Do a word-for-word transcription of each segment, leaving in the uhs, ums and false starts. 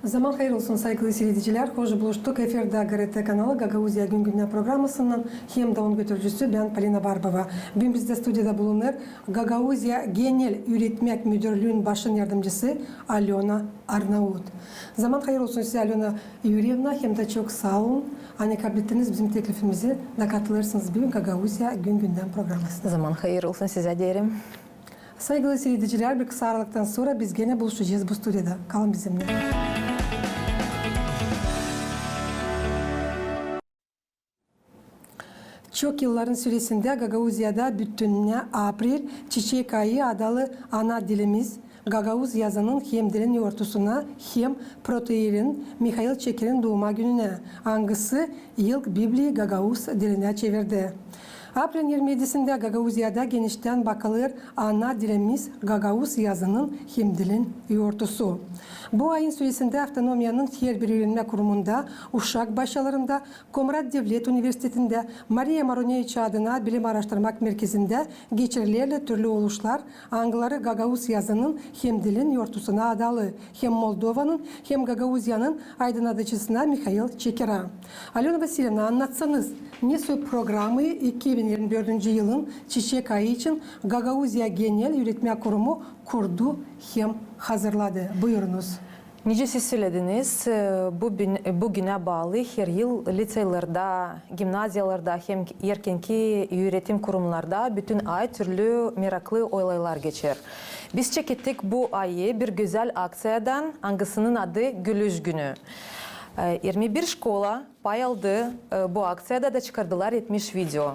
Zaman hayır olsun, saygılı siiredicilär. Hoş buluştuk. Efirdä GRT kanalı, Gagauziya gün-gündän programasınnan hem dä onun götürücüsü bän, Polina Barbova. Büün bizdä studiyada bulunêr Gagauziya genel üüretmäk müdürlüün başın yardımcısı Alöna Arnaut. Zaman hayır olsun sizä, Alöna Yurevna, hem dä çok saa olun, ani kablettiniz bizim teklifimizi da katılêrsınız büün Gagauziya gün-gündän programasına. Zaman hayır olsun sizä deerim. Saygılı siiredicilär, bir kısa aralıktan sora biz genä buluşacez bu studiyada. Kalın bizimnän. Çok yılların süresindä Gagauziyada bütünnä aprel Çiçek ayı adalı ana dilimiz, gagauz yazının hem dilin yortusuna hem protoiyereyin Mihail Çekerin duuma gününä, angısı ilk Bibliya gagauz dilinä çevirdi. Aprelin irmi edisindä Gagauziyada geniştän bakılêr ana dilimiz, gagauz yazının hem dilin yortusu. Bu ayın süresindä avtonomiyanın herbir üürenmä kurumunda, uşak başçalarında, Komrat devlet universitetindä, Mariya Maroneviç adına bilim aaraştırmak merkezindä geçirilerlär türlü oluşlar, angıları gagauz yazının hem dilin yortusuna adalı, hem Moldovanın, hem Gagauziyanın aydınnadıcısına Mihail Çekerä. Alöna Vasilyevna, annatsanız, ne soy programayı iki bin irmi dördüncü yılın Çiçek ayı için Gagauziya genel üüretmä kurumu kurdu hem hazırladı? Buyurunuz. Nicä siz sölediniz, e, bu bün-, bu günä baalı her yıl liţeylerdä, gimnaziyalarda hem erkenki üüretim kurumlarda bütün ay türlü meraklı olaylar geçer. Biz çekettik bu ayı bir gözäl akţiyadan, angısının adı Gülüş günü. E, irmi bir şkola pay aldı, e, bu akţiyada da çıkardılar etmiş video.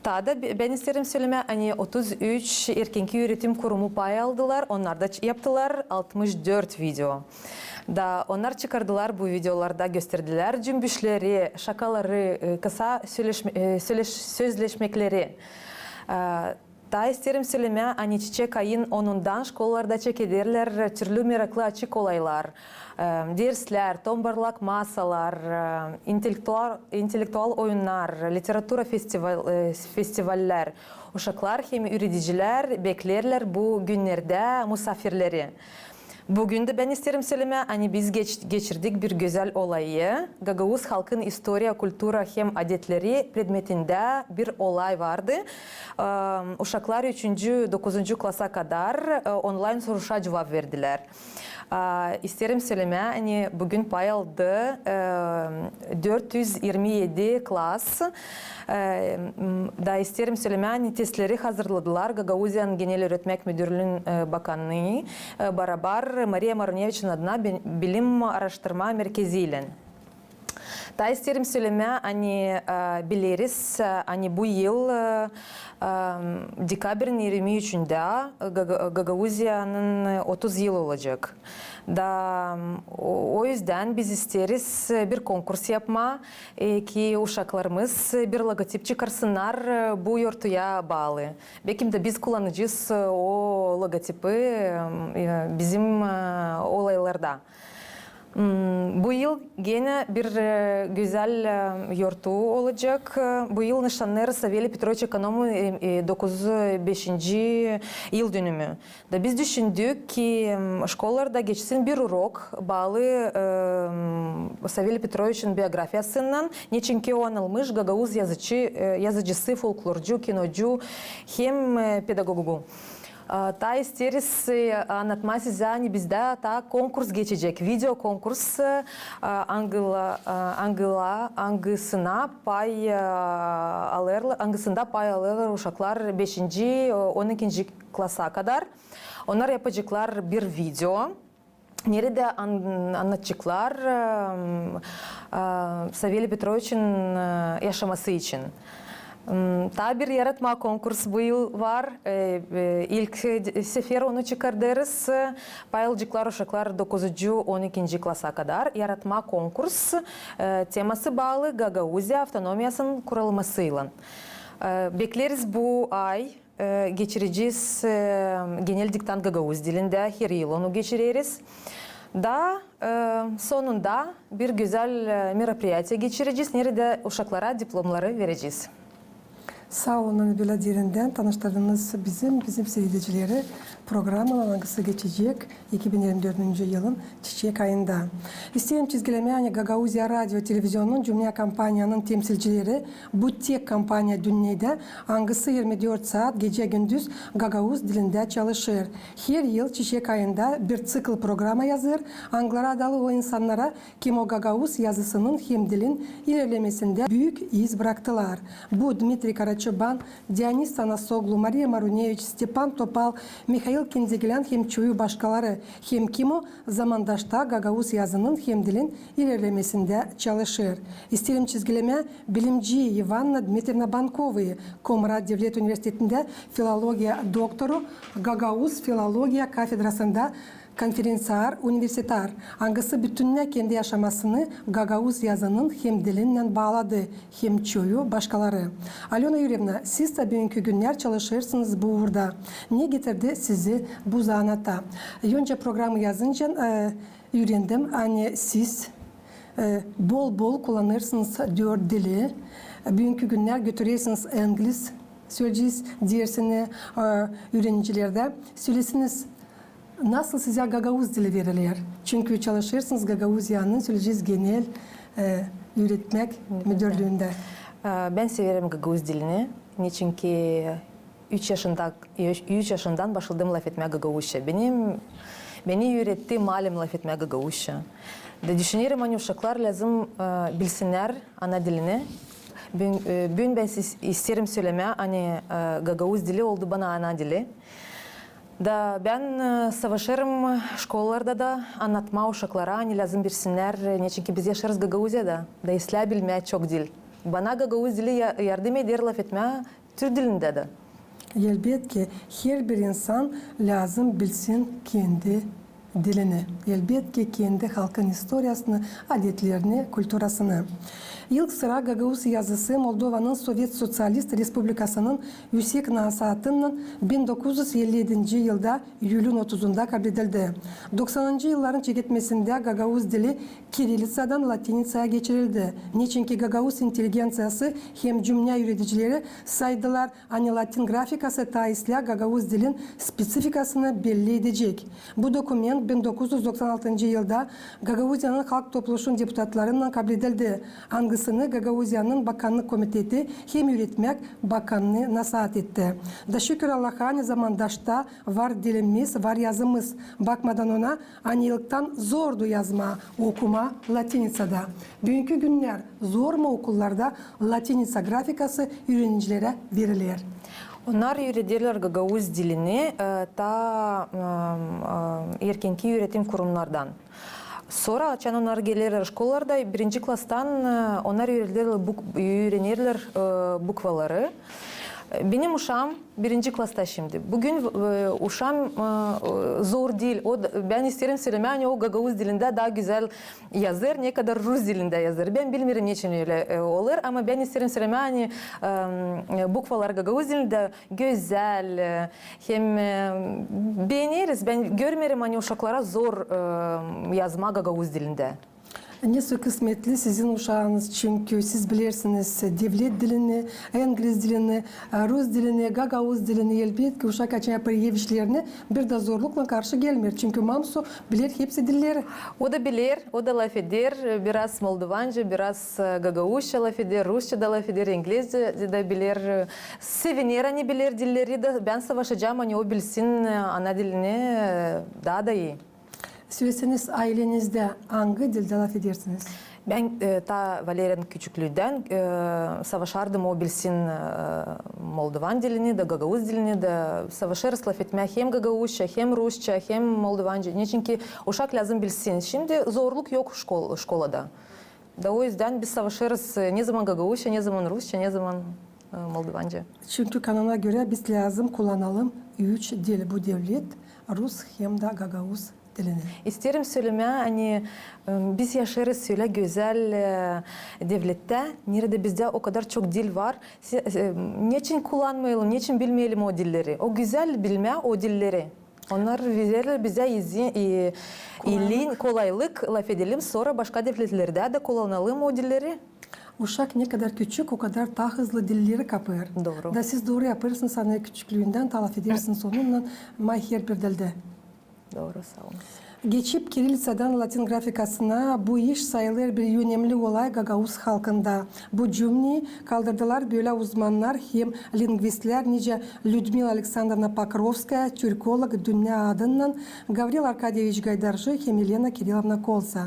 Taa da be-, bän isteerim sölemää, ani otuz üç erkenki üüretim kurumu pay aldılar, onnar da ç-, yaptılar altmış dört video. Da onnar çıkardılar bu videolarda, gösterdilär cümbüşleri, şakaları, e, kısa söleşme-, e, söleş-, sözleşmekleri. E, taa isteerim sölemää, ani Çiçek ayın onundan şkolalarda çekederlär türlü meraklı açık olaylar, e, derslär, tombarlak masalar, e, intellektual, intellektual oyunnar, literatura festival-, e, festivallär. Uşaklar hem üüredicilär beklerlär bu günnerdä musaafirleri. Büün dä bän isteerim sölemää, ani biz geç-, geçirdik bir gözäl olayı. Gagauz halkın istoriya, kultura hem adetleri predmetindä bir olay vardı. E, uşaklar üçüncü, dokuzuncu klasa kadar, e, onlayn soruşa cuvap verdilär. A, isteerim sölemää, ani büün pay aldı, e, dört üz irmi edi klas. E, m, da isteerim sölemää, ani testleri hazırladılar Gagauziyanın genel üüretmäk müdürlüün, e, bakanı, e, barabar Mariya Maroneviçin adına bi-, bilim aaraştırma merkezi ilän. Taa isteerim sölemää, ani, e, bileriz, e, ani bu yıl, e, e, dekabrin irmi üçündä, e, Gaga-, Gagauziyanın, e, otuz yıl olacek. Da, m, o, o üzdän biz isteeriz, e, bir konkurs yapmaa, e, ki uşaklarımız, e, bir logotip çıkarsınnar, e, bu yortuya baalı. Bekim dä biz kullanacez, e, o logotipi, e, bizim, e, olaylarda. M, bu yıl genä bir, e, gözäl, e, yortu olacek. Bu yıl nışannêêrız Saveliy Petroviç Ekonomun, e, e, dokuz üz beşinci yıldönümü. Da biz düşündük ki, m, şkolalarda geçsin bir urok baalı, e, m, Saveliy Petroviçin biografiyasınnan, neçin ki o anılmış gagauz yazıcı, e, yazıcısı, folklorcu, kinocu hem, e, pedagogu. A, taa isteeriz, e, annatmaa sizä, ani bizdä taa konkurs geçecek, video konkurs, e, angıla-, e, angıla-, angısına pay, e, alêrlar, angısında pay alêrlar uşaklar beşinci, e, on ikinci klasa kadar. Onnar yapaceklar bir video. Neredä an-, annadaceklar, e, e, Saveliy Petroviçin, e, yaşaması için. M, taa bir yaratmaa konkurs bu yıl var. E, e, ilk, e, sefer onu çıkardêrız. Pay alaceklar uşaklar dokuzuncu, on ikinci klasa kadar. Yaratmaa konkurs, e, teması baalı Gagauziya avtonomiyasının kurulmasıylan. E, bekleriz bu ay. E, geçirecez, e, genel diktant gagauz dilindä, her yıl onu geçireriz. Da, e, sonunda bir gözäl, e, meropriyatiya geçirecez, neredä uşaklara diplomları verecez. Saa olun, ani bölä derindän tanıştırdınız bizim, bizim siiredicileri programaylan, angısı geçecek iki bin irmi dördüncü yılın çiçek ayında. İsteerim çizgilemää, ani Gagauziya radio televizionunun cümnä kompaniyanın temsilcileri bu tek kompaniya dünnedä, angısı irmi dört saat gecä-gündüz gagauz dilindä çalışêr. Her yıl çiçek ayında bir ţikl programa yazêr, angıları adalı o insannara, kim o gagauz yazısının hem dilin ilerlemesindä büük iz braktılar. Bu Dmitriy Karaçoban, Dionis Tanasoglu, Mariya Maruneviç, Stepan Topal, Mihail Kindzegilän hem çoyu başkaları, hem kim o zamandaşta gagauz yazının hem dilin ilerlemesindä çalışêr. İsteerim çizgilemää bilimci İvanna Dmitrievna Bankovayı, Komrat devlet universitetindä filologiya doktoru, gagauz filologiya kafedrasında konferenţiar-universitar, angısı bütünnä kendi yaşamasını gagauz yazının hem dilinnän baaladı, hem çoyu başkaları. Alöna Yurevna, siz dä büünkü günnär çalışêrsınız bu uurda. Ne getirdi sizi bu zanaata? Öncä programayı yazınca, e, üürendim, ani siz, e, bol-bol kullanêrsınız dört dili. Büünkü günnär götürersiniz engliz söleyecez dersini, e, üürenicilerdä. Söleseniz, nasıl sizä gagauz dili veriler? Çünkü çalışêrsınız Gagauziyanın, söleyecez, genel, e, üüretmäk müdürlüündä. E, bän severim gagauz dilini. Neçinki üç yaşında, üç yaşından başladım lafetmää gagauzça. Benim, beni üüretti malim lafetmää gagauzça. Da düşünerim, ani uşaklar lääzım, e, bilsinnär ana dilini. Büün, e, büün bän is-, isteerim sölemää, ani, e, gagauz dili oldu bana ana dili. Da bän, e, savaşêrım şkolalarda da annatmaa uşaklara, ani lääzım bilsinnär, e, neçinki biz yaşêêrız Gagauziyada, da islää bilmää çok dil. Bana gagauz dili ya-, yardım eder lafetmää türk dilindä dä. Elbetki, herbir insan lääzım bilsin kendi dilini. Elbetki, kendi halkın istoriyasını, adetlerini, kulturasını. İlk sıra gagauz yazısı Moldovanın Sovet Soţialist Respublikasının Üüsek Nasaatınnan bin dokuz üz elli edinci yılda iyülün otuzunda kabledildi. Doksanıncı yılların çeketmesindä gagauz dili kirilitsadan latinitsaya geçirildi. Neçinki gagauz intelligenţiyası hem cümnä üüredicileri saydılar, ani latin grafikası taa islää gagauz dilin spesifikasını belli edecek. Bu dokument bin dokuz üz doksan altıncı yılda Gagauziyanın Halk Topluşun deputatlarınnan kabledildi, angısını Gagauziyanın Bakannık komiteti hem üüretmäk bakannıı nasaat etti. Da şükür Allaha, ani zamandaşta var dilimiz, var yazımız. Bakmadan ona, ani ilktän zordu yazmaa, okumaa latinitsada. Büünkü günnär zor mu okullarda latinitsa grafikası üürenicilere veriler? Onnar üürederlär gagauz dilini, e, taa, e, e, erkenki üüretim kurumnardan. Sora, açan onnar gelerlär şkolalarda, birinci klastan, e, onnar üürederlär buk-, üürenerlär, e, bukvaları. E, benim uşaam birinci klasta şindi. Büün, e, uşaam, e, zor diil. O da, bän isteerim sölemää, ani o gagauz dilindä daa gözäl yazêr, ne kadar rus dilindä yazêr. Bän bilmeerim, neçin ölä, e, olêr, ama bän isteerim sölemää, ani, e, bukvalar gagauz dilindä gözäl, e, hem, e, beeneriz. Bän görmeerim, ani uşaklara zor, e, yazmaa gagauz dilindä. Nesoy kısmetli sizin uşaanız, çünkü siz bilersiniz devlet dilini, engliz dilini, e, rus dilini, gagauz dilini. Elbetki, uşak açan yapêr ev işlerini, bir dä zorluklan karşı gelmeer, çünkü mamsu biler hepsi dilleri. O da biler, o da lafeder, biraz moldovanca, biraz, e, gagauzça lafeder, rusça da lafeder, englizce dä biler. Seviner, ani biler dilleri da, bän savaşacam, ani o bilsin, e, ana dilini, e, daa da ii. Söleseniz, aylenizdä angı dildä lafedersiniz? Bän, e, taa Valeriyanın küçüklüündän, e, savaşardım, o bilsin, e, moldovan dilini dä, gagauz dilini dä. Savaşêrız lafetmää hem gagauzça, hem rusça, hem moldovanca. Neçinki uşak lääzım bilsin. Şindi zorluk yok şkol-, şkolada. Da o üzdän biz savaşêrız, e, nezaman gagauzça, nezaman rusça, nezaman, e, moldovanca. Çünkü kanuna görä biz lääzım kullanalım üç dil bu devlet, rus hem dä gagauz dilini. İsteerim sölemää, ani, e, biz yaşêêrız ölä gözäl, e, devlettä, neredä bizdä o kadar çok dil var. Se-, e, neçin kullanmayalım, neçin bilmeyelim o dilleri? O gözäl bilmää o dilleri. Onnar vererlär bizä izi-, i-, ilin, kolaylık, lafedelim, sora başka devletlerdä dä kullanalım o dilleri. Uşak ne kadar küçük, o kadar taa hızlı dilleri kapêr. Dooru. Da siz dooru yapêrsınız, ani küçüklüündän taa lafedersiniz onunnan, may herbir dildä. Dooru, saa olun. Geçip kirilliţadan latin grafikasına, bu iş sayılêr bir önemli olay gagauz halkında. Bu cümneyi kaldırdılar bölä uzmannar hem lingvistlär, nicä Lüdmila Aleksandrovna Pokrovskaya, türkolog dünnä adından, Gavril Arkadyeviç Gaydarcı hem Elena Kirilovna Kolsa.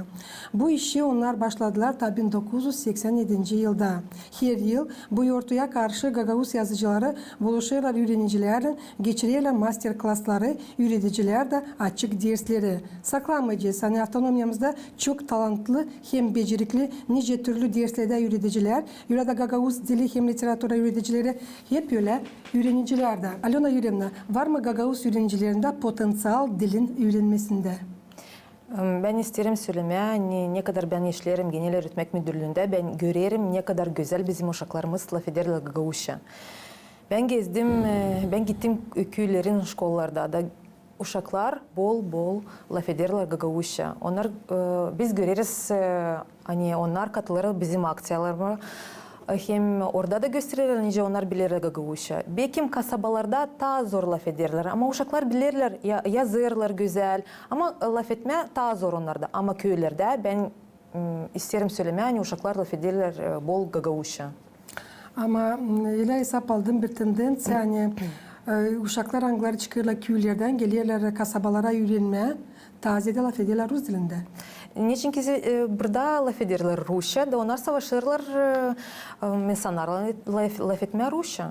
Bu işi onnar başladılar taa bin dokuz üz seksän edinci yılda. Her yıl bu yortuya karşı gagauz yazıcıları buluşêrlar üürenicilärlän, geçirerlär master-klasları, üüredicilär dä açık dersleri. Saklamayacez, ani avtonomiyamızda çok talantlı hem becerikli, nicä türlü derslerdä üüredicilär, ölä dä gagauz dili hem literatura üüredicileri, hep ölä üürenicilär dä. Alöna Yurevna, var mı gagauz üürenicilerindä potenţial dilin üürenmesindä? Bän isteerim sölemää, ani ne kadar bän işleerim genel öğretmek müdürlüündä, bän görerim, ne kadar gözäl bizim uşaklarımız lafederlär gagauzça. Bän gezdim, e, bän gittim küülerin şkollarda da, uşaklar bol-bol lafederlär gagauzça. Onnar, e, biz göreriz, e, ani onnar katılêr bizim akţiyalara, e, hem orada da göstererlär, nicä onnar bilerlär gagauzça. Bekim kasabalarda taa zor lafederlär, ama uşaklar bilerlär, ya-, yazêrlar gözäl, ama, e, lafetmää taa zor onnarda. Ama küülerdä bän, m, isteerim sölemää, ani uşaklar lafederlär, e, bol gagauzça. Ama, m, ölä esap aldım bir tendenţiya, ani, e, uşaklar, angıları çıkêrlar küülerdän, gelerlär kasabalara üürenmää, taa zeedä lafederlär rus dilindä. Neçinki, e, burada lafederlär rusça, da onnar savaşêrlar, e, e, insannarlan laf-, lafetmää rusça.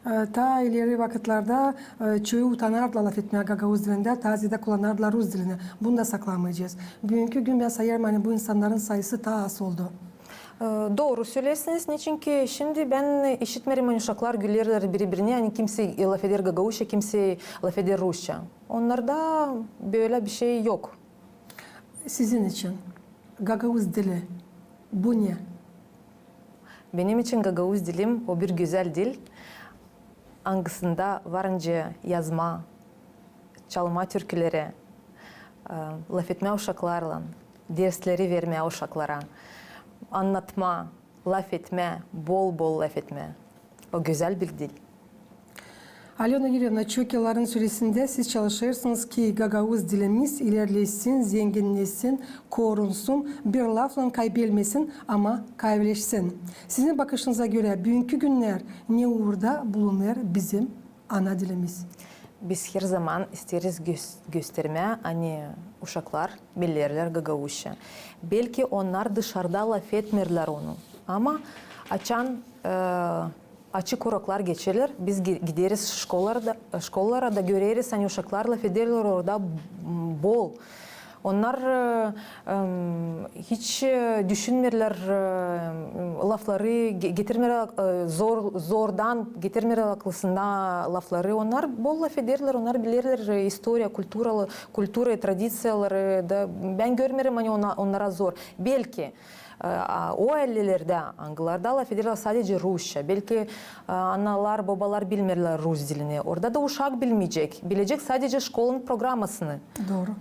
E, taa ileri vakıtlarda, e, çoyu utanardılar lafetmää gagauz dilindä, taa zeedä kullanardılar rus dilini. Bunu da saklamayacez. Büünkü gün bän sayêrım, ani bu insannarın sayısı taa az oldu. E, dooru söleersiniz, neçinki şindi bän işitmeerim, ani uşaklar gülerlär biri-birinä, ani kimsey lafeder gagauzça, kimsey lafeder rusça. Onnarda bölä bir şey yok. Sizin için gagauz dili bu ne? Benim için gagauz dilim o bir gözäl dil, angısında var nicä yazmaa, çalmaa türküleri, e, lafetmää uşaklarlan, dersleri vermää uşaklara, annatmaa, lafetmää, bol-bol lafetmää. O gözäl bir dil. Alöna Yurevna, çok yılların süresindä siz çalışêrsınız, ki gagauz dilimiz ilerlesin, zenginnesin, korunsun, bir laflan kaybelmesin, ama kayveleşsin. Sizin bakışınıza görä, büünkü günnär ne uurda bulunêr bizim ana dilimiz? Biz herzaman isteeriz gös-, göstermää, ani uşaklar bilerlär gagauzça. Belki onnar dışarda lafetmeerlär onu, ama açan, e, açık uroklar geçerlär, biz gi-, gideriz şkollarda, şkollara da göreriz, ani uşaklar lafederlär orada, m, bol. Onnar, e, em, hiç, e, düşünmeerlär, e, lafları, ge-, getirmeerlär, e, zor, zordan getirmeerlär aklısına lafları. Onnar bol lafederlär, onnar bilerlär, e, istoriya, kultura, kultura, tradiţiyaları da. Bän görmeerim, ani ona-, onnara zor. Belki, e, a, o aylelerdä, angılarda lafederlär sadece rusça. Belki, e, analar, bobalar bilmeerlär rus dilini. Orada da uşak bilmeyecek. Bilecek sadece şkolanın programasını. Dooru.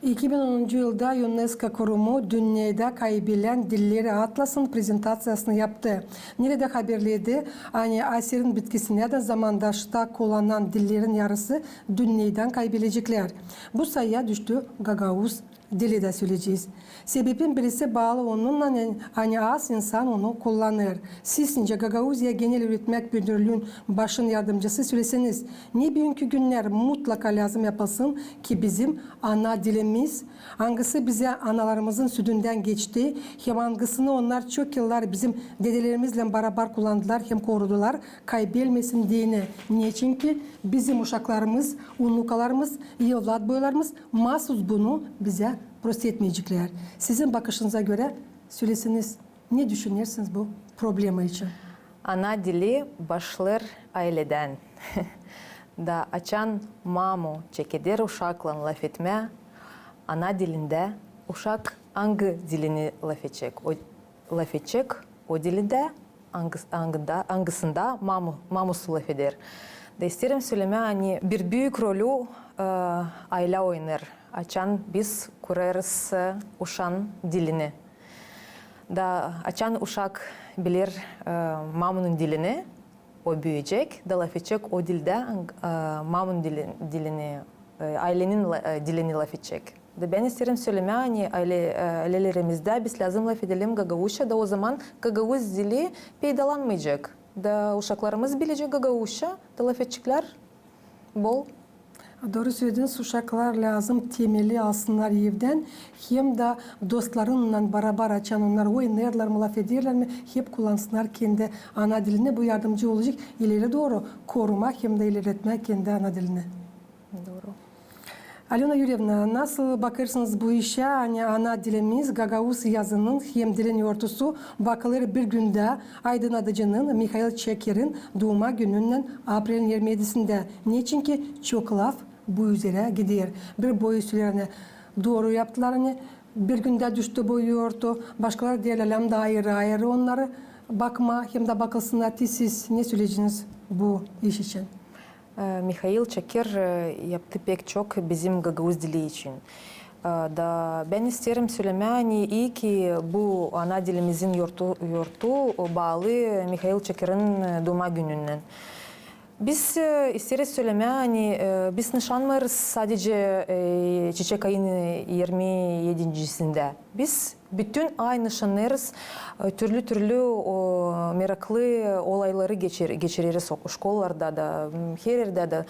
İki bin onuncu yılda UNESCO kurumu dünneedä kaybelän dilleri atlasın prezentaţiyasını yaptı. Neredä haberledi, ani asirin bitkisinädän zamandaşta kullanan dillerin yarısı dünneedän kaybeleceklär. Bu sayıya düştü gagauz dili dä, söleyecez. Sebebin birisi baalı onunnan, ani az insan onu kullanêr. Siz nicä Gagauziya genel üüretmäk müdürlüün başın yardımcısı söleseniz, ne büünkü günnär mutlaka lääzım yapılsın, ki bizim ana dilimiz, angısı bizä analarımızın süüdündän geçti, hem angısını onnar çok yıllar bizim dedelerimizlän barabar kullandılar hem korudular, kaybelmesin deyni. Neçinki bizim uşaklarımız, unukalarımız, evlatboylarımız maasuz bunu bizä prost etmeyeceklär. Sizin bakışınıza görä, söleseniz, ne düşünersiniz bu problema için? Ana dili başlêêr ayledän. Da açan mamu çekeder uşaklan lafetmää ana dilindä, uşak angı dilini lafedecek? O, lafedecek o dilindä, angıs-, angıda, angısında mamu, mamusu lafeder. Da isteerim sölemää, ani bir büük rolü, e, aylä oynêêr, açan biz kurêrız, e, uşan dilini. Da açan uşak biler, e, mamunun dilini, o büüyecek da lafedecek o dildä, e, mamunun dili-, dilini, e, aylenin la-, e, dilini lafedecek. Da bän isteerim sölemää, ani aylä-, e, aylelerimizda biz lääzım lafedelim gagauzça, da ozaman gagauz dili peydalanmayacek. Da uşaklarımız bilecek gagauzça, da lafedeceklär bol. Dooru sölediniz, uşaklar lääzım temeli alsınnar evdän, hem dä dostlarınnan barabar, açan onnar oynêêrlar mı, lafederlär mi, hep kullansınnar kendi ana dilini. Bu yardımcı olacek ileri dooru korumaa hem dä ilerletmää kendi ana dilini. Dooru. Alöna Yurevna, nasıl bakêrsınız bu işä, ani ana dilimiz, gagauz yazının hem dilin yortusu bakılêr bir gündä aydınnadıcının Mihail Çekerin duuma gününnän aprelin irmi edisindä? Neçinki çok laf bu üzerä gider. Bir boyu söleer, ani dooru yaptılar, ani bir gündä düştü bu yortu. Başkaları deerlär, lääzım da ayırı-ayırı onnarı bakmaa hem dä bakılsınnar. Te siz ne söleyeceniz bu iş için? E, Mihail Çeker, e, yaptı pek çok bizim gagauz dili için. E, da bän isteerim sölemää, ani ii ki bu ana dilimizin yortu, yortu baalı Mihail Çekerin, e, duuma gününnän. Biz, e, isteeriz sölemää, ani, e, biz nışanmêêrız sadece, e, Çiçek ayın, e, irmi edincindä. Biz bütün ay nışanêrız, e, türlü-türlü, o, meraklı olayları geçir-, geçireriz o, şkolalarda da, m, her erdä dä.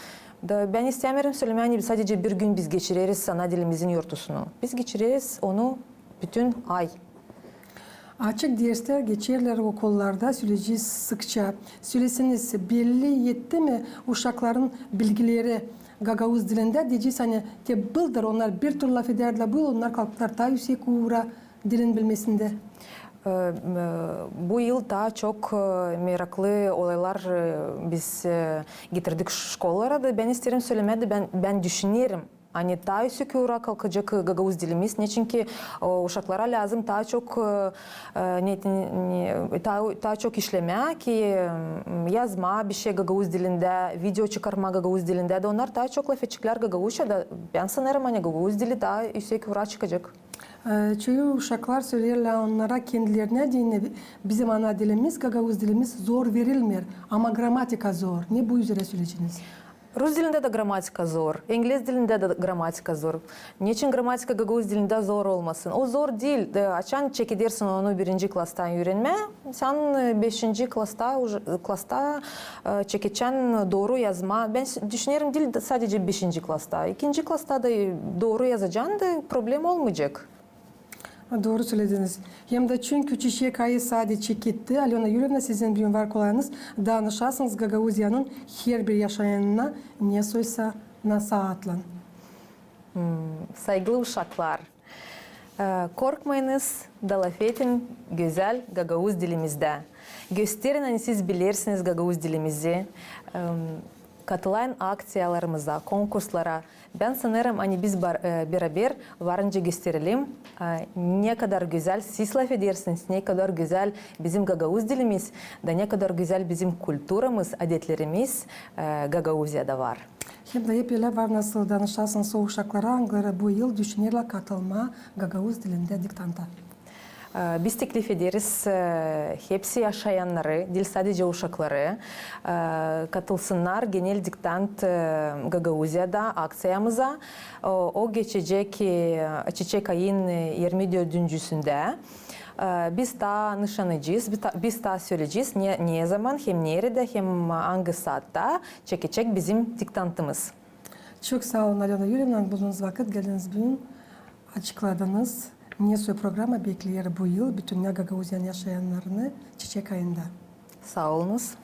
Da bän istämeerim sölemää, ani sadece bir gün biz geçireriz ana dilimizin yortusunu. Biz geçireriz onu bütün ay. Açık derslär geçerlär okullarda, söleyecez sıkça. Söleseniz, belli etti mi uşakların bilgileri gagauz dilindä? Deyecez, ani te bıldır onnar bir türlü lafedärdilär, bu yıl onnar kalktılar taa üüsek uura dilin bilmesindä. E, e, bu yıl taa çok, e, meraklı olaylar, e, biz, e, getirdik ş-, şkolalara da. Bän isteerim sölemää, da bän, bän düşünerim, ani taa üüsek uura kalkacek gagauz dilimiz. Neçinki, o, uşaklara lääzım taa çok, e, e, ne, ne, taa, taa çok işlemää ki, m, yazmaa bişey gagauz dilindä, video çıkarmaa gagauz dilindä, da onnar taa çok lafedeceklär gagauzça da. Bän sanêrım, ani gagauz dili taa üüsek uura çıkacek. E, çoyu uşaklar söleerlär, onnara kendilerinä deyni bizim ana dilimiz, gagauz dilimiz zor verilmeer, ama gramatika zor. Ne bu üzerä söleyeceniz? Rus dilindä dä gramatika zor, ingliz dilindä dä gramatika zor. Neçin gramatika gagauz dilindä zor olmasın? O zor diil. E, açan çekedersin onu birinci klastan üürenmää, sän, e, beşinci klasta, uje, klasta, e, çekecan dooru yazmaa. Bän s-, düşünerim, diil sadece beşinci klasta. İkinci klasta da, e, dooru yazacan da problem olmayacek. Dooru sölediniz. Hem dä çünkü Çiçek ayı sade çeketti, Alöna Yurevna, sizin büün var kolayınız danışasınız Gagauziyanın herbir yaşayanına, ne soysa nasaatlan. Hmm, saygılı uşaklar, e, korkmayınız da lafetin gözäl gagauz dilimizdä. Gösterin, ani siz bilersiniz gagauz dilimizi. Em, katılayın akţiyalarımıza, konkurslara. Bän sanêrım, ani biz bar-, e, beraber varınca gösterelim, e, ne kadar gözäl siz lafedersiniz, ne kadar gözäl bizim gagauz dilimiz, da ne kadar gözäl bizim kulturamız, adetlerimiz, e, Gagauziyada var. Hem dä hep ölä var nasıl danışasınız o uşaklara, angıları bu yıl düşünerlär katılmaa gagauz dilindä diktanta. E, biz teklif ederiz, e, hepsi yaşayannarı, diil sadece uşakları, e, katılsınnar genel diktant, e, Gagauziyada akţiyamıza. O, o geçecek, e, Çiçek ayın, e, irmi dördüncüsündä. E, biz taa nışanecez, biz taa, biz taa söleyecez, ne, ne zaman, hem neredä, hem angı saatta çekecek bizim diktantımız. Çok saa olun, Alöna Yurevna, buldunuz vakıt, geldiniz büün, açıkladınız, ne soy programa bekleer bu yıl bütün Gagauziyanın yaşayannarını Çiçek ayında. Saa olunuz.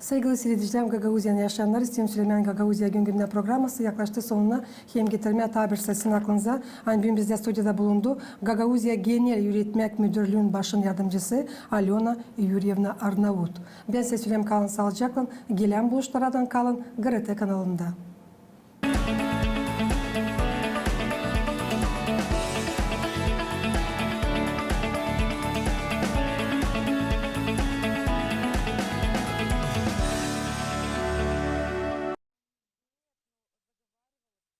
Saygılı siiredicilerim, Gagauziyanın yaşayannarı, isteerim sölemää, Gagauziya gün-gündän programası yaklaştı sonuna, hem getirmää taa bir sizin aklınıza, ani büün bizdä studiyada bulundu Gagauziya Genel Üüretmäk Müdürlüün başın yardımcısı Alöna Yurevna Arnaut. Bän sizä söleerim, kalın saalıcaklan, gelän buluşmalardan kalın GRT kanalında.